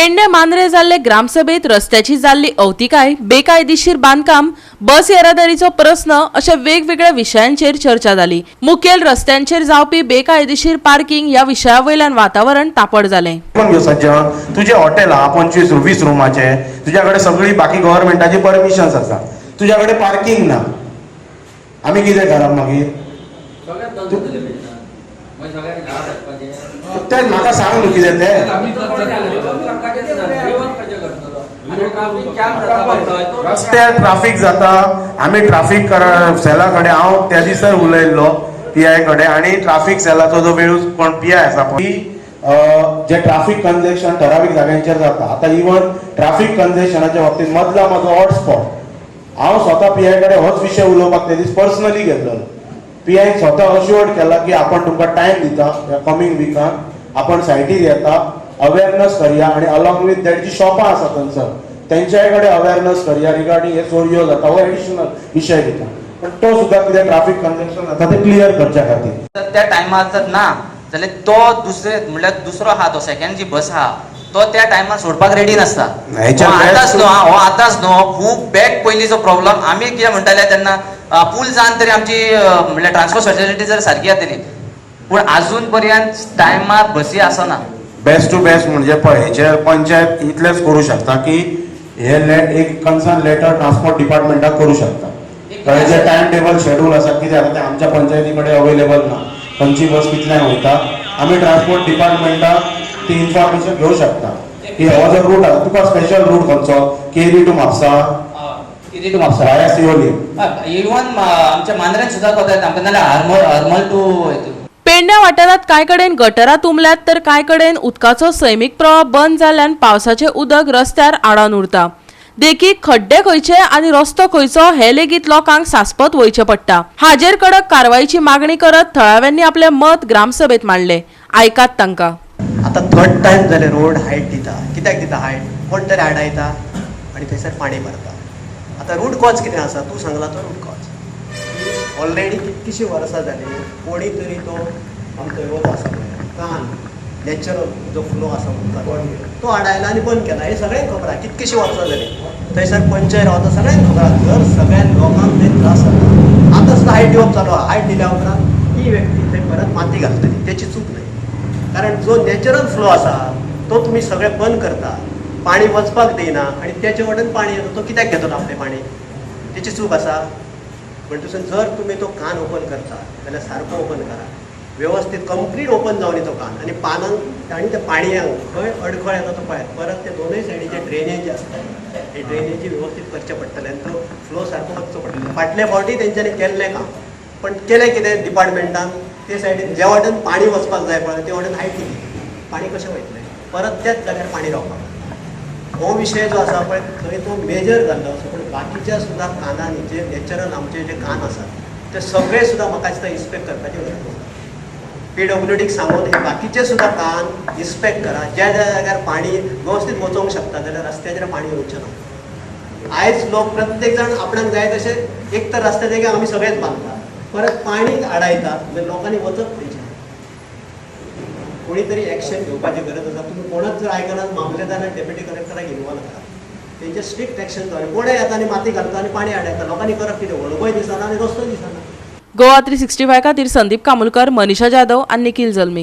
पेडणे मांद्रे जाल्ले ग्रामसभेत रस्त्याची जाल्ली अवतिकाय, बेकायदेशीर बांदकाम, बस येरादारीचो प्रस्न अशा वेगवेगळ्या विशयांचेर चर्चा जाली. मुखेल रस्त्यांचेर जावपी बेकायदेशीर पार्किंग ह्या विशया वयल्यान वातावरण तापड जालें. पण घेव सज्जन, तुजें हॉटेल आहा 25 20 रुमाचे, तुज्या कडेन सगळी बाकी गव्हर्मेंटाची परमिशन्स आसा, तुज्या कडेन पार्किंग ना. आमी कितें करप मागीर? सगळ्यात बंद जातले बेगीन. मागीर सगळ्यांनी घरा वचपाचें. तें म्हाका सांग न्हू कितें तें. आमी करपाचेंच ना. जेवण कशें करतलो? आनी ट्राफीक जाम जाता पळय तो. रस्त्यार ट्राफीक जाता. आमी ट्राफीक सेला कडेन हांव त्या दिसा उलयल्लो पीआय कडेन आनी ट्राफीक सेलाचो जो वेळूच कोण पीआय आसा पळय, की जे ट्राफीक कंजेशन ठरावीक जाग्यांचेर जाता. आतां इवन ट्राफीक कंजेशनाच्या बाबतींत मदला म्हजो हॉटस्पॉट, हांव स्वता पीआय कडेन होच विशय उलोवपाक त्या दीस पर्सनली गेल्लो. पीआयन स्वता अश्युअर्ड केला की आपण तुमकां टायम दिता, ह्या कमींग विकान आपण सायटीर येता, अवेअरनस करया आनी अलॉंग विथ that जी शॉपां आसा थंयसर तेंच्याय कडेन अवेअरनस करया रिगार्डिंग हे चोरयो जाता. हो एडिशनल विशय दिता, पण तो सुद्दां कितें ट्राफीक कंजेशन जाता ते क्लियर करच्या खातीर. तर त्या टायमार जर ना जाल्यार तो दुसरे, म्हणल्यार दुसरो आहा, तो सेकंड जी बस आहा, तो त्या टायमार सोडपाक रेडी नासता. हेच्या हो आतांच best न्हू हा, हो आतांच न्हू, खूब बॅक पयलींचो प्रॉब्लम. आमी कितें म्हणटाले तेन्ना, पूल जावन तरी आमची म्हणल्यार ट्रान्सपोर्ट फेसिलिटी जर सारकी जातली, पूण आजून पर्यंत टायमार बसी आसना. बेस्ट टू बेस्ट म्हणजे पळय, हेचेर पंचायत इतलेंच करूं शकता की हे एक कन्सर्न लेटर ट्रान्सपोर्ट डिपार्टमेंटाक करूं शकता. कळ्ळें? जे टायम टेबल शेड्यूल आसा, कितें आसा, तें आमच्या पंचायती कडेन अवेलेबल ना. खंयची बस कितल्यांक वयता, आमी ट्रान्सपोर्ट डिपार्टमेंटाक ती इन्फॉर्मेशन घेवं शकता की हो जो रूट आसा, तुका स्पेशल रूट खंयचो, केरी टू म्हापसा? केरी टू म्हापसा. वाया सिओली. इवन आमच्या मांद्र्यान सुद्दां कोता येता आमकां, नाल्यार हरमल, हरमल टू. पेडण्या वाठारांत कांय कडेन गटरां तुंबल्यात तर कांय कडेन उदकाचो सैमीक प्रवाह बंद जाल्ल्यान पावसाचें उदक रस्त्यार आडावन उरता. देखीक खड्डे खंयचे आनी रस्तो खंयचो हे लेगीत लोकांक सासपत वयचें पडटा. हाजेर कडक कारवायची मागणी करत थळाव्यांनी आपलें मत ग्रामसभेत मांडलें. आयकात तांकां. आतां थर्ड टायम जालें रोड हायट दिता. कित्याक दिता हायट? कोण तरी आडायता आनी थंयसर पाणी भरता. आतां रूट कॉज कितें आसा? तूं सांगला तो रूट कॉज. ऑलरेडी कितकीशीं वर्सां जालीं कोणी तरी तो आमचो हो आसा पळय कान, नॅचरल जो फ्लो आसा उदकाचो, तो आडायला आनी बंद केला. हें सगळ्यांक खबर आसा. कितकीशीं वर्सां जालीं थंयसर पंचायत रावता, सगळ्यांक खबर आसा. जर सगळ्या लोकांक थंय त्रास जाता, आतां सुद्दां हायट दिवप चालू आहा. हायट दिल्या उपरांत ती व्यक्ती थंय परत माती घालतली. तेची चूक न्हय, कारण जो नॅचरल फ्लो आसा तो तुमी सगळे बंद करता, पाणी वचपाक दिना आनी तेचे वटेन पाणी येता. तो कित्याक घेतलो आपलें पाणी? तेची चूक आसा. म्हणटसून जर तुमी तो कान ओपन करता जाल्यार सारको ओपन करा, वेवस्थीत कंप्लीट ओपन जावनी तो कान आनी पानांक आनी त्या पाणयांक खंय अडखळ येता तो पळयात. परत ते दोनूय सायडीचे ड्रेनेज आसता, हे ड्रेनेजी वेवस्थीत करचे पडटले आनी तो फ्लो सारको वचचो पडटलो. फाटले फावटी तेंच्यांनी केल्लें काम, पण केलें कितें डिपार्टमेंटान? ते सायडीन जे वाटेन पाणी वचपाक जाय पळय, ते वाटेन हायट दिली. पाणी कशें वयतलें? परत त्याच जाग्यार पाणी रावपाक लागता. हो विशय जो आसा पळय, थंय तो मेजर जाल्लो आसा, पूण बाकीच्या सुद्दां कानांनी जे नॅचरल आमचे जे कान आसात, ते सगळे सुद्दां म्हाका दिसता इन्स्पेक्ट करपाची गरज आसा. पीडब्ल्यूडीक सांगून हे बाकीचे सुद्दां कान इन्स्पेक्ट करा. ज्या ज्या जाग्यार पाणी वेवस्थीत वचोंक शकता जाल्यार रस्त्याचेर पाणी येवचें ना. आयज लोक प्रत्येक जाण आपणाक जाय तशें, एक तर रस्त्या देगेक आमी सगळेच बांदता, परत पाणी आडायता, म्हणजे लोकांनी वचप खंयचें? कोणी तरी एक्शन घेवपाची गरज आसा. तुमी कोणच जर आयकना, मामलेदार आनी डेप्युटी कलेक्टराक इनवॉल्व करा. तेंचे स्ट्रिक्ट एक्शन जाय. कोणें येता आनी माती घालता आनी पाणी आडायता. लोकांनी करप कितें? व्हडबय दिसना आनी रस्तो दिसना. गोवा 365 खातीर संदीप कामुलकर, मनीषा जाधव आनी निखिल जल्मी.